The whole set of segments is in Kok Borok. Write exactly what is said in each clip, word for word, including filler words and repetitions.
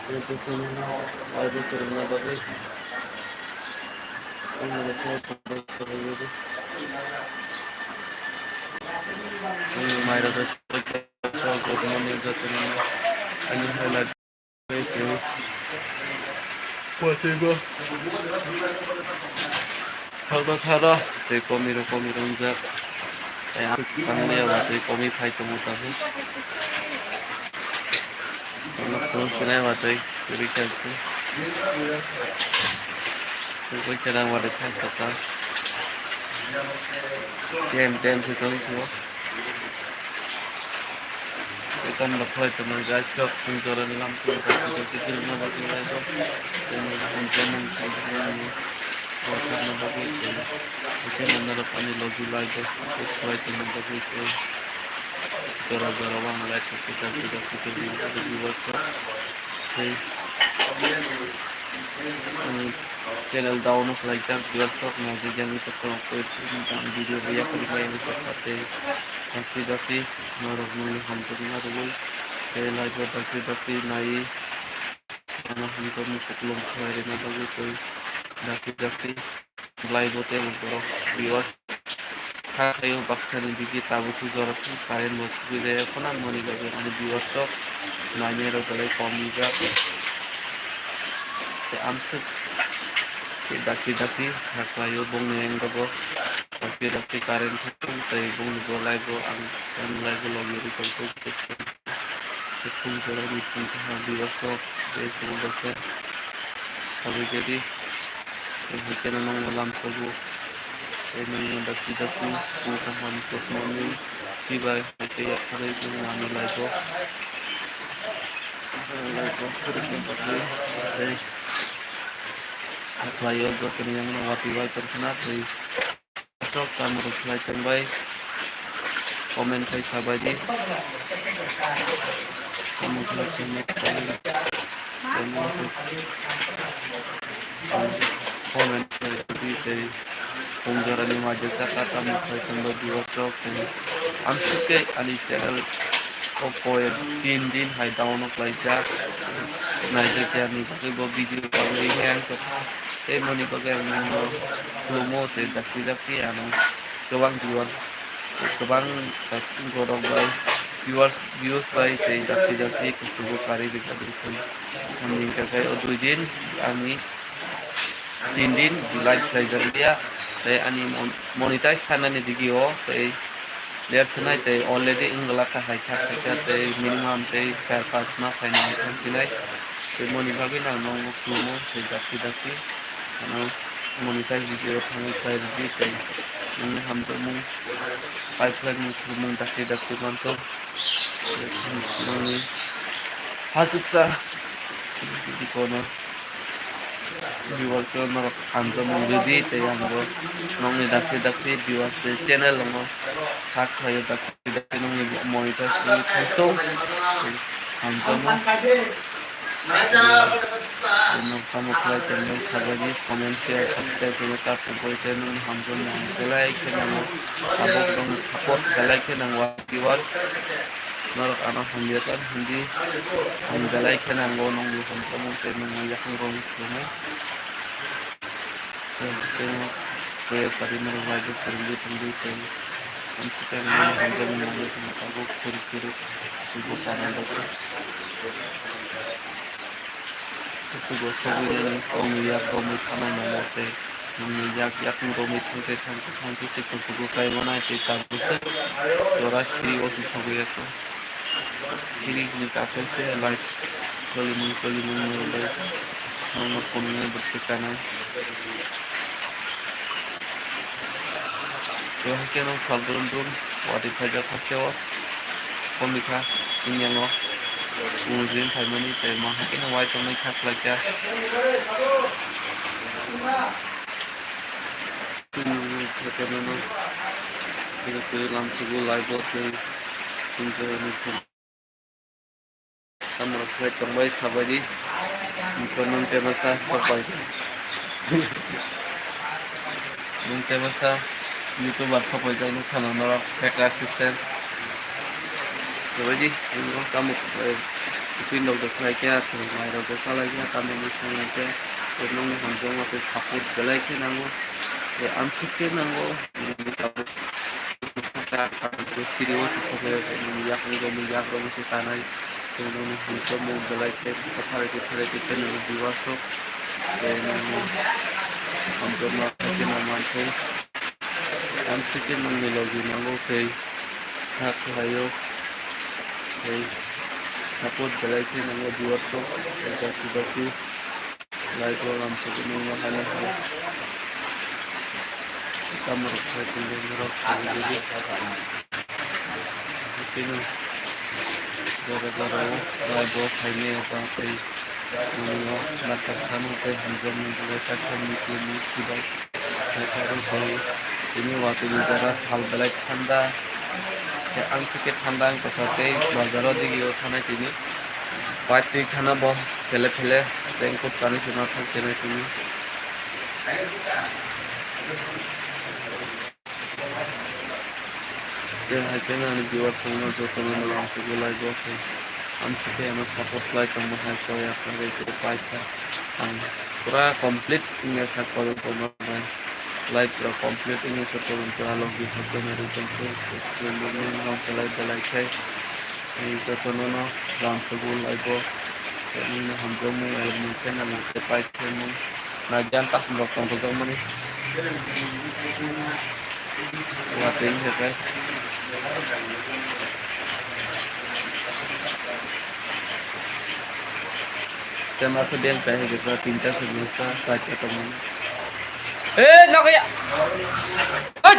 Bible kwrwngna bagwi. Ani rwchapani bagwi. Ani mairok rwchapani bagwi, jotono ani highlight. Watwi bo salba tharo tei komiro komiro wngjak. Tei ang thangmani watwi komwi phai tongo tabuk. Ano phone sinai watwi kwrwi kha. Tei khe nang watwi thang kha. Tem tem se tong sio. Ekan rok khlai tongo guys, rok phung jora ni lam phung rok khe khe khe rwna bagwi lai rok. Tei nang phung jora ni phung jora ni bo thangna bagwi tei khe nang norok ani logi lai rok khlai tongna bagwi tei jora jora o ang lai rok khe khe khe khe rwna bagwi viewers rok tei. Channel down khlaijak, viewers rok naijak yang tok tok khe video bo yakarwi lai ang tok kha tei dakti dakti norok nini hamjakma rwui tei live o dakti dakti naiwi ano hamjakma kupulung khlai rwna bagwi tei dakti dakti live o tei borok viewers. Kha khaio baksa ni digi tabuk suk jora phano current bo sugwi rw phano moni bagwi ani viewers rok nainai rok belai kom rijak. Tei amswk khe dakti dakti kha khlaio bongni ang rogo dakti dakti current thangwi tei bongni bo live o ang live o logi rw tongkha. Tei khum jora ni khum kaha viewers rok tei khum rok khe sabai jadi. Tei hai kheno nokno lamsogo. Tei nokno dakti dakti, tei kaham tongmani chibai hai khe yapharwi tongmani live o. Live o phwrwngna bagwi tei hakhlaio jotono yang watwi bai tongkhna tei. Sok tamo rok khlai tong bai. Comment khai sabai di. Tamo khlai tong bai. Comment khai di tei. Pung jora ni majesa ka tamo khlai tong bai viewers rok tei. Amswk khe ani channel o koyek tin din hai down o khlaijak. Naijak ya ni bagwi bo video bagwi he ang tei moni bagwi ang nangno khulumo tei dakti dakti ano kwbang viewers, kwbang subscriber rok bai viewers, views bai tei dakti dakti kuchugo karwi rwjak rwkha. Ani hwnkha khe o dui din ani tin din live khlaijak liya tei ani mon-, monetize thanani video tei der swnai tei already wngla kha hai kha kha tei minimum tei char pas mas hai nang thang sinai tei moni bagwi nang nokno khulumo tei dakti dakti. Ano monetize video thangwi khlai rwdi tei nini hamjakmung pipeline ni khulumung dakti dakti manthok. Nini hachuksa bikono viewers o norok hamjakmung rwdi tei ang bo nokni dakti dakti viewers tei channel no kha khlaio dakti dakti nokni monetize wngwi thangthung. Hamjakmung. Tamo khlai tongmani sajagwi comment, share, subscribe khe ta tongwi tei nini hamjakmung belai khe nango. Tabuk nokni support belai khe nango viewers. Norok ano hamya ta hindi. Ang belai khe nango nokni hamjakmung tei nokni yakung rok ni khulumung. Tei tei prayer kari norok bai bo kwrwngwi tongdi tei. Amswkhe ang nini hamjakmung nangwi tongsa bo phuru phuru. Kuchugo kana bagwi. Kuchugo sogwi nini tongwi yak romwi thanai mano tei nini yak yakung romwi thangkhe thangkhe thangkhe se kuchugo kai manai tei tabukse jora siri o se sogwi yakung. Siri hwnwi kaphel se light cholimung cholimung norok bai nokno phunuknai bwswk kanai. Tei haikhe no sal drum drum watwi phaijak hasteo. Komikha chini yango chwng jin phaimani tei ma haikhe no wai tongnai kha khlaikha. Tini khe no tini twi lamsugo live o tei enjoy ni. Tamrok khlai tongbai sabaidi. Nukha nung tei masa sopai. Nung tei masa YouTuber sopai jak nukha nang norok fake assistant. Sabaidi nung tamo khlai. Pin rok de khlai khe, mairok de chalai khe, tamni mui swnglai khe, tei nokni hamjakma tei support belai khe nango, tei amswk khe nango, nini tabuk siri o se sobai, nini yakni rokni yak rok se tanai, tei nokni hamjakmung belai khe, kwtharai kwtharai khe, tei nini viewers rok, tei nini hamjakma khe, tei nang man khe. Amswk khe nokni logi nango tei kha khlaio tei support belai khe nango viewers rok tei jati jati like rok amswk khe nokno haino hai tamo rok sai tongwi norok saui rwdi. Tini jora jora o live o phainai tong tei nokno daktar sano tei hamjakmung belai kha khe nini tini sibai. Naithotok khe tini watwi ni jora sal belai thanda. Khe amswk khe thanda wngkha tei bazar o digi o thanai tini bike twi sana bo phele phele raincoat kanwi se ma thang khe nai simi. Tei hai khe ani viewers rokno jotono no amswk khe like bo khe amswk khe ano support khlai tongma hai choya khlai khe pai kha ang pura complete wngya sak kolom tongma bai live rok complete wngya sak kolom tei alok di hai khe nari tong khe subscribe rok no belai belai khe jotono no amswk khe like bo tei nini hamjakmung alok mung khe nang khe pai khe mung. Naikhe ang kasing rok tong tongjakmani. Watwi wngkha khe. Tei masa beng pai hai khe sa tinta se bwsa charta tongmani. Eh, nokya. Hei!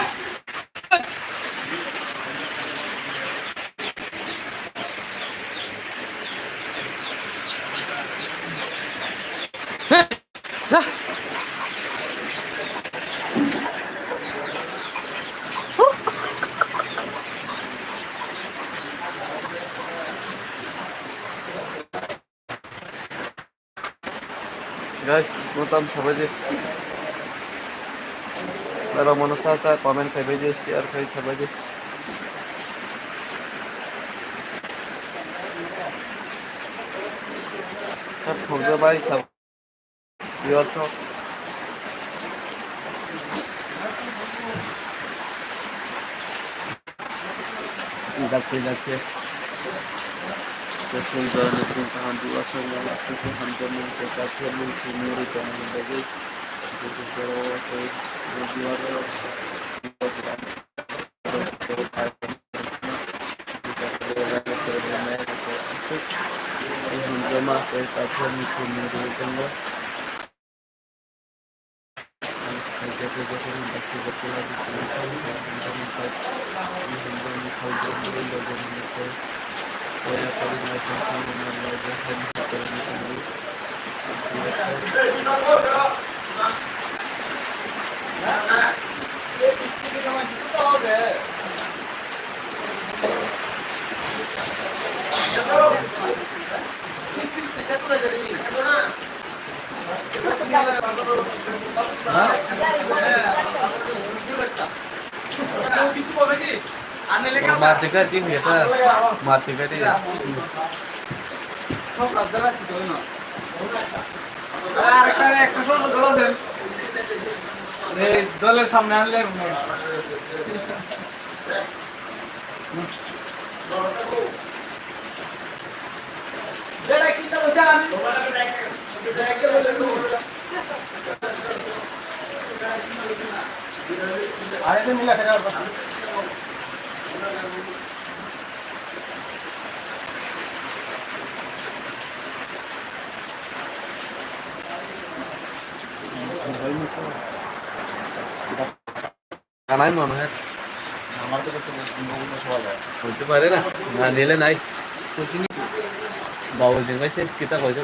Guys, mo tam sabai di. Aro mono sa sa comment khai bai di, share khai sabai di. Sa thongja bai sa. Viewers rok. Dakti dakti. Tei phung jora ni phung kaham viewers rok no aswk khe hamjakmung tei kaitor mung thwi mungri tongmani bagwi. Tei viewers rok. Martika di heta, martika di. Doler samne anle. Kanai mano hai. Hoi to pare na. Na nile nai. Babu jeng kai se kita koi se.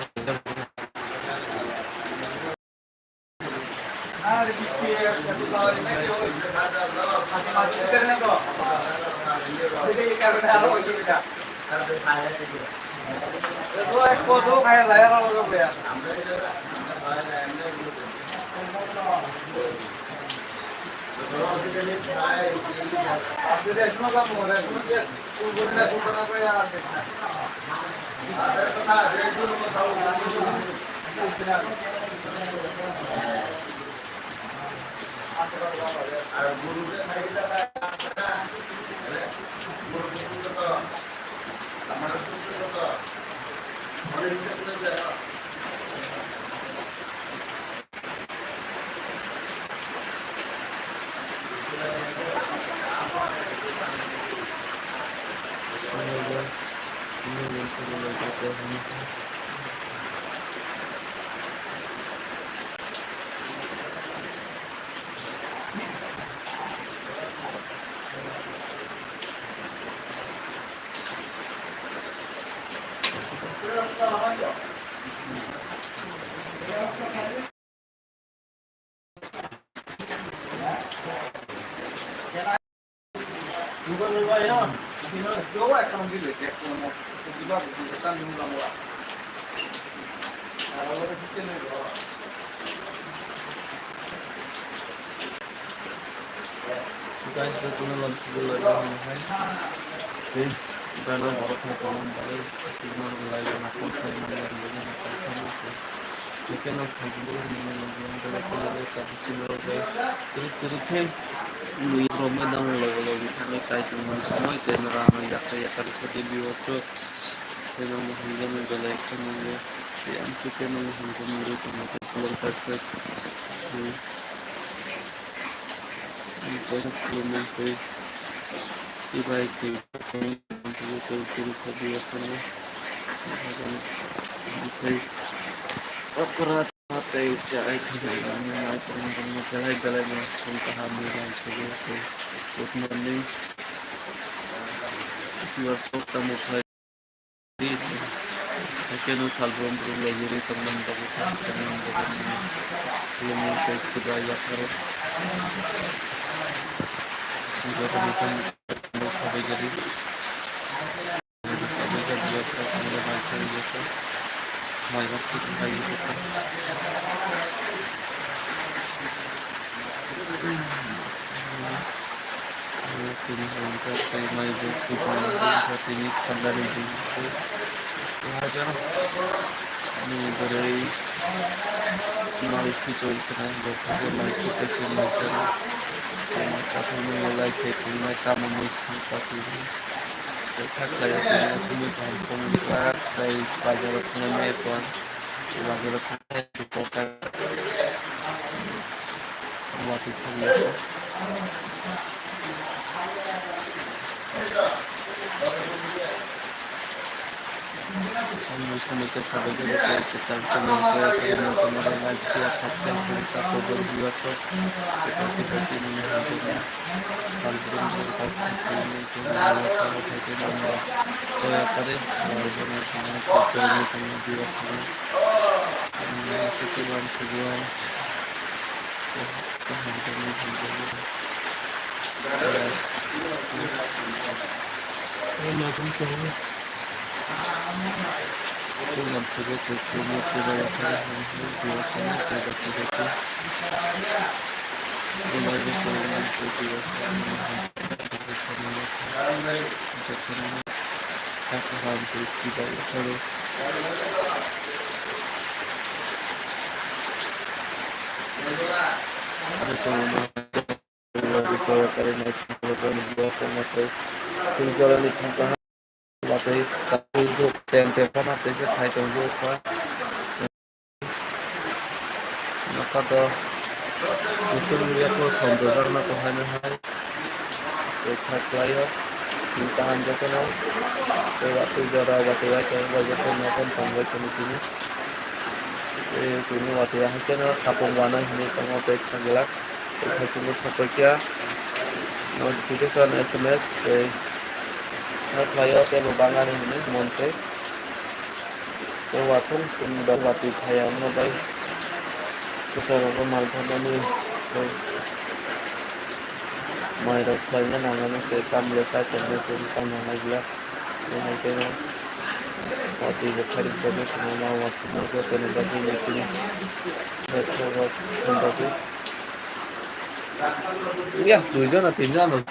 Guys, jotono lamsogwi lai rwmani hai. Tei gana borok no tongmani bagwi, tei norok lai rwna kok sai manya rwmani kok sai manya. Tei keno phaijak rwmani bagwi, ang belai kheno bai tabuk chini rok bai. Tei kwrwi khe, bui rok bai dang logi logi thangwi kai tongmani somoi, tei norok ano yakha yakha rwkha tei viewer rok. Tei norok hinjaknai belai kheno nungwi, tei ang se khe norok hinjaknai rw tongmani kok sai. Tei Ang poisa khulumani tei chibai twi tei tei tei tei tei tei. Sai okra sa tei chai thai nai tongma belai belai no song kaham ni bai tei good morning. Chiba sok tamo khai. Hakhe no salbrum brum lai yuri tongmani bagwi tamo tongmani bagwi nini khulumwi tei chibai yapharo. Jotono tamo sabai gari. Sabai gari yasa tongmani bagwi sabai yasa. Mai rok thik khai yasa. Tini hwn kha tei mai bo tubui wngkha tini thanda ni bini hajar ni bwrwi mai khichoi khna joto khe mai khichoi se mai chana tei mai chathangmani lai khe tini mai tamo mui song kha tini tei kha khlai o tini aswk mui kaham song wngkha tei bazar o thangnani epon bazar o thangnani epon. Watwi song ya. Ang mui song ya sabai khe tei kwtal channel se tei mui song ya like share subscribe khlai ta kobor biwaso. Kwtal kwtal tini ni hamjakma. Salbrum brum kok tini ni tini ni yakha rok hai tei manya. Soya kare, soya kare, soya kare, soya kare. Jotono Nokha to kusung yakno songdojak na to haino hai. Tei kha khlaio. Tini kaham jotono. Tei watwi jora watwi bai tongo bai joto nokon tongbai tongo tini. Tei tini watwi haikhe no khapung wanai hinwi tongo tei kha glak. Tei khaichungo sapaikha notification S M S tei kha khlaio tei bo bangani hinwi mon tei. Tei watwi tini bai watwi thaya wngma bai kwcharo bo mal phanani tei mai rok khlaina nangmani tei tamle chai tongmani tei bwkang nangnai glak. Tei hai khe no watwi bo khairok bagwi tongma watwi no jotoni bagwi ni tini rok bagwi ya duijon na tinjon rok.